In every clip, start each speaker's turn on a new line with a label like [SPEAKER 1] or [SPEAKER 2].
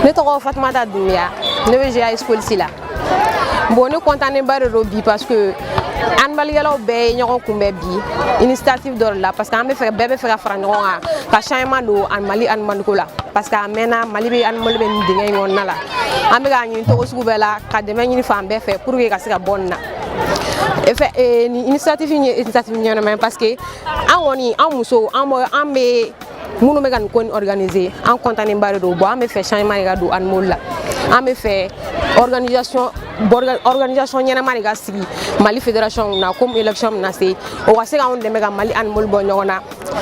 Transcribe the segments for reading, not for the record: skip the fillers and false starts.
[SPEAKER 1] Ne tɔgɔ Fatumata Dunbiya, ne bɛ jouer AS Police la. Bon, ne content ba de don bi parce que handballikɛlaw bɛɛ ye ɲɔgɔn kunbɛn bi initiative dɔ de la, parce que an bɛ fɛ, bɛɛ bɛ fɛ ka fara ɲɔgɔn kan ka changement don an Mali handball ko la, parce que a mɛnna Mali bɛ handball bɛ nin dingɛ in kɔnɔna la. An bɛ k'a ɲini cogo sugu bɛɛ la ka dɛmɛ ɲini fan bɛɛ fɛ pour que ka se ka bɔ nin na. Efɛ nin initiative in ye initiative ɲɛnama ye, parce que an kɔni, an musow, an bɛ, an bɛ minnu bɛ ka nin ko in organiser, an content ba de don. Bon, an bɛ fɛ changement de ka don handball la. An bɛ fɛ organisation ɲɛnama de ka sigi Mali fédération na, comme élection bɛna se, o ka se k'anw dɛmɛ ka Mali handball bɔ ɲɔgɔn na.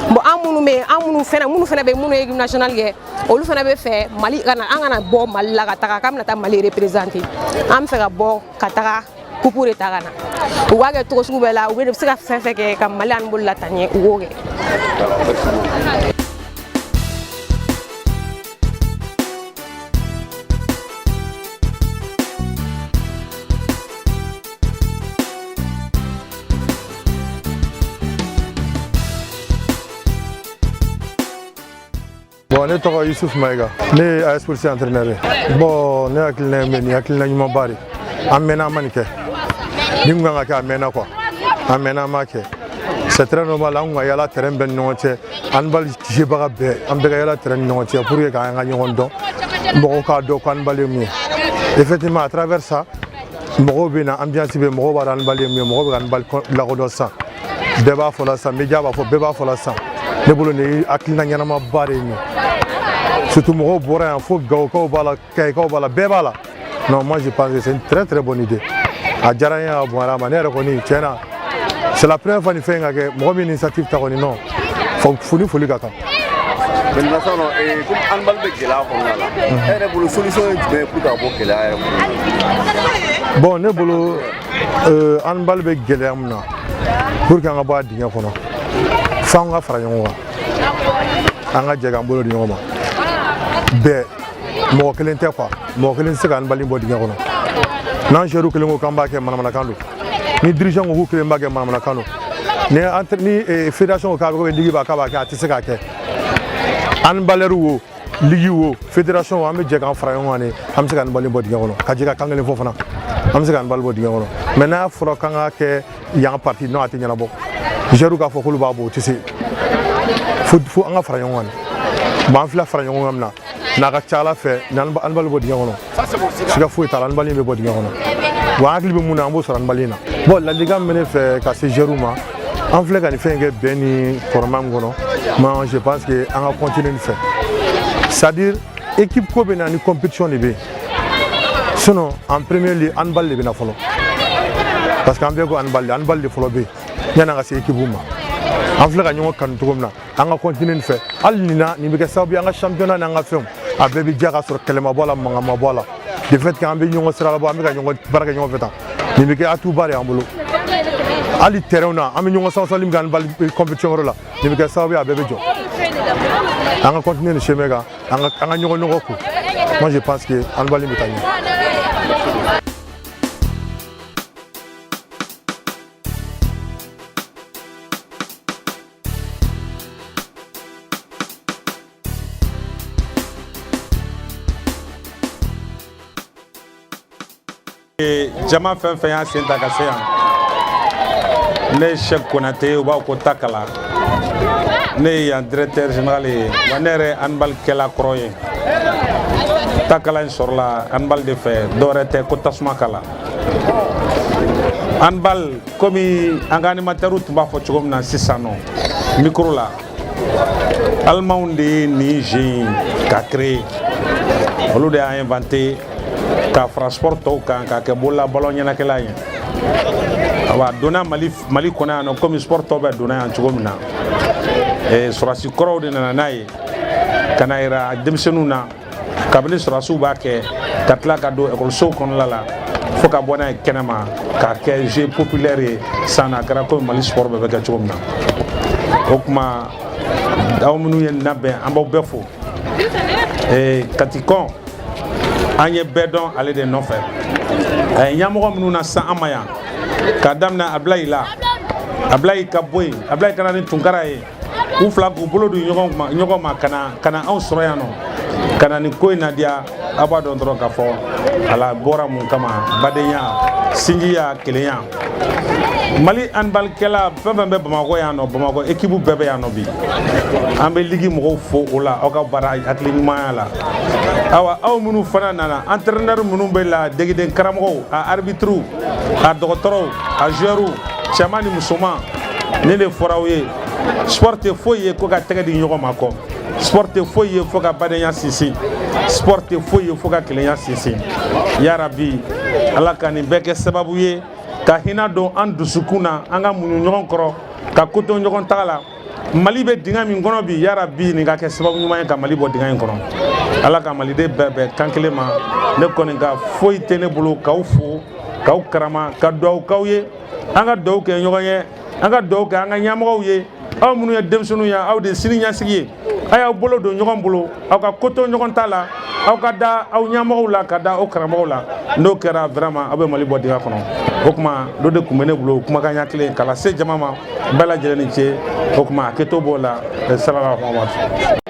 [SPEAKER 1] Bon, an minnu bɛ, an minnu fɛnɛ bɛ, minnu ye équipe nationale kɛ, olu fɛnɛ bɛ fɛ Mali kana, an kana bɔ Mali la ka taga k'an bɛna taa Mali représenter. An bɛ fɛ ka bɔ ka taga coupe de ta ka na. U b'a kɛ cogo sugu bɛɛ la, u bɛ se ka fɛn fɛn kɛ ka Mali handball lataa ɲɛ, u k'o kɛ.
[SPEAKER 2] Bon, ne tɔgɔ Yusuf Mayiga, ne ye AS Police entraîneur ye. Bon, ne hakilina ye min, nin hakilina ɲumanba de. An mɛnna an ma nin kɛ. Ni kun kan ka kɛ, a mɛnna quoi. An mɛnna an m'a kɛ. C'est très normal, an kun ka yala terrain bɛɛ ni ɲɔgɔn cɛ. Handball jouebaga bɛɛ, an bɛɛ ka yala terrain ni ɲɔgɔn cɛ pour que k'an ka ɲɔgɔn dɔn. Mɔgɔw k'a dɔn ko handball ye mun ye. Effectivement, à travers ça, mɔgɔw bɛ na, ambiance bɛ, mɔgɔw b'a dɔn handball ye mun ye, mɔgɔw bɛ ka handball lakodɔn sisan. Bɛɛ b'a fɔ la sisan, média b'a fɔ, bɛɛ b'a fɔ la sisan. Ne bolo, nin ye hakilina ɲɛnamaba de ye nin ye. Surtout mɔgɔw bɔra yan fo Gawokaw b'a la, Kayikaw b'a la, bɛɛ b'a la. Non, moi je pense que c'est une très très bonne idée. A diyara n ye, a bonyara ma. Ne yɛrɛ kɔni, tiɲɛ na, c'est la première fois nin fɛn in ka kɛ. Mɔgɔ min initiative ta kɔni, non, fo ni foli ka kan.
[SPEAKER 3] Maintenant sisan nɔ, komi handball bɛ gɛlɛya kɔnɔna la, e yɛrɛ bolo, solution ye jumɛn ye pour que ka bɔ gɛlɛya yɛrɛ kɔnɔ?
[SPEAKER 2] Bon, ne bolo, handball bɛ gɛlɛya mun na, pour que an ka bɔ a dingɛ kɔnɔ, f'an ka fara ɲɔgɔn kan, an ka jɛ k'an bolo di ɲɔgɔn ma bɛɛ. Mɔgɔ kelen tɛ quoi, mɔgɔ kelen tɛ se ka handball bɔ dingɛ kɔnɔ. N'an joueurs kelen ko k'an b'a kɛ, manamanakan don. Ni dirigeant ko k'u kelen b'a kɛ, manamanakan don. Ni entre ni fédération ko k'a bɛ, ligue b'a k'a b'a kɛ, a tɛ se k'a kɛ. Handballeur wo, ligue wo, fédération wo, an bɛ jɛ k'an fara ɲɔgɔn kan de, an bɛ se ka handball bɔ dingɛ kɔnɔ, ka jɛ ka kan kelen fɔ fana, an bɛ se ka handball bɔ dingɛ kɔnɔ. Mais n'a fɔra k'an ka kɛ yan parti, non, a tɛ ɲɛnabɔ. Joueurs k'a fɔ k'olu b'a bɔ, o tɛ se. Fo an ka fara ɲɔgɔn kan de. Bon, an filɛ fara ɲɔgɔn kan min na, n'a ka ca ala fɛ, ni handball bɔ dingɛ kɔnɔ, siga foyi t'a la, handball bɛ bɔ dingɛ kɔnɔ. Wa an hakili bɛ mun na, an b'o sɔrɔ handball in na. Bon, ladilikan min bɛ ne fɛ ka se joueurs ma, an filɛ ka nin fɛn in kɛ bɛn ni kɔrɔma min kɔnɔ, moi je pense que an ka continuer nin fɛ. C'est à dire équipe ko bɛ na ni compétition de bɛ yen. Sinon, en premier lieu, handball de bɛ na fɔlɔ, parce que an bɛɛ ko handball de, handball de fɔlɔ bɛ yen yanni an ka se équipe ma. An filɛ ka ɲɔgɔn kanu cogo min na, an ka continuer nin fɛ. Hali nin na, nin bɛ kɛ sababu ye an ka championnat n'an ka fɛnw, a bɛɛ bɛ diya ka sɔrɔ kɛlɛ ma bɔ a la, mankan ma bɔ a la. De fait que an bɛ ɲɔgɔn sira labɔ, an bɛ ka ɲɔgɔn baara kɛ ɲɔgɔn fɛ tan, nin bɛ kɛ atout ba de y'an bolo. Hali terrain na, an bɛ ɲɔgɔn sansali min kɛ handball compétition yɔrɔ la, nin bɛ kɛ sababu ye a bɛɛ bɛ jɔ. An ka continuer nin chemin kan, an ka ɲɔgɔn ɲɔgɔn ko. Moi je pense que handball bɛ taa ɲɛ.
[SPEAKER 4] Jama fɛn fɛn y'a sen ta ka se yan, ne ye Cheick Konate ye, u b'a fɔ ko Takala. Ne ye yan directeur général ye, wa ne yɛrɛ handball kɛla kɔrɔ ye. Takala in sɔrɔla handball de fɛ, dɔwɛrɛ tɛ ko tasuma kala. Handball, komi an ka animateur tun b'a fɔ cogo min na sisan nɔ micro la, Alimanw de ye nin jeu in ka créer, olu de y'a inventé k'a fara sport tɔw kan k'a kɛ bolola ballon ɲɛnakɛla ye. Awa, a donna Mali kɔnɔ yan nɔ, komi sport tɔw bɛɛ donna yan cogo min na, sɔrɔdasi kɔrɔw de nana n'a ye ka na yira denmisɛnninw na. Kabini sɔrɔdasiw b'a kɛ ka tila ka don ekɔlisow kɔnɔna la fo ka bɔ n'a ye kɛnɛma k'a kɛ jeu populaire ye san na, a kɛra komi Mali sport bɛɛ bɛ kɛ cogo min na. O tuma, aw minnu ye nin labɛn, an b'aw bɛɛ fo. Katikɔn, an ye bɛɛ dɔn ale de nɔfɛ. A ye ɲɛmɔgɔ minnu na san an ma yan, k'a daminɛ Abulayi la, Abulayi ka bɔ yen, Abulayi ka na ni Tunkara ye, u fila k'u bolo don ɲɔgɔn ma ka na anw sɔrɔ yan nɔ. Ka na nin ko in nadiya, aw b'a dɔn dɔrɔn k'a fɔ a la bɔra mun kama: badenya, sinjiya, kelenya. Mali handballikɛla fɛn fɛn bɛ Bamakɔ yan nɔ, Bamakɔ équipe bɛɛ bɛ yan nɔ bi. An bɛ ligue mɔgɔw fo o la, aw ka baara hakili ɲumanya la. Awa, aw minnu fana nana, entraîneur minnu bɛ la, degeden karamɔgɔw, a arbitre, a dɔgɔtɔrɔw, a joueurs, cɛman ni musoman, ne de fɔra aw ye, sport tɛ foyi ye ko ka tɛgɛ di ɲɔgɔn ma kɔ. Sport tɛ foyi ye fo ka badenya sinsin. Sport tɛ foyi ye fo ka kelenya sinsin. Yarabi, Ala ka nin bɛɛ kɛ sababu ye ka hinɛ don an dusukun na, an ka muɲu ɲɔgɔn kɔrɔ, ka ko to ɲɔgɔn taga la. Mali bɛ dingɛ min kɔnɔ bi, yarabi, nin ka kɛ sababu ɲuman ye ka Mali bɔ dingɛ in kɔnɔ. Ala ka maliden bɛɛ bɛn kan kelen ma. Ne kɔni ka foyi tɛ ne bolo k'aw fo, k'aw karama, ka dugawu k'aw ye. An ka dugawu kɛ ɲɔgɔn ye, an ka dugawu kɛ an ka ɲɛmɔgɔw ye. Aw minnu ye denmisɛnninw ye, aw de ye sini ɲɛsigi ye. A y'aw bolo don ɲɔgɔn bolo, aw ka ko to ɲɔgɔn ta la, aw ka da aw ɲɛmɔgɔw la, ka da aw karamɔgɔw la. N'o kɛra, vraiment, aw bɛ Mali bɔ dingɛ kɔnɔ. O tuma dɔ de tun bɛ ne bolo, kumakan ɲɛ kelen k'a lase jama ma. Bɛɛ lajɛlen ni ce. O tuma a kɛto b'o la. Salala Muhamadu.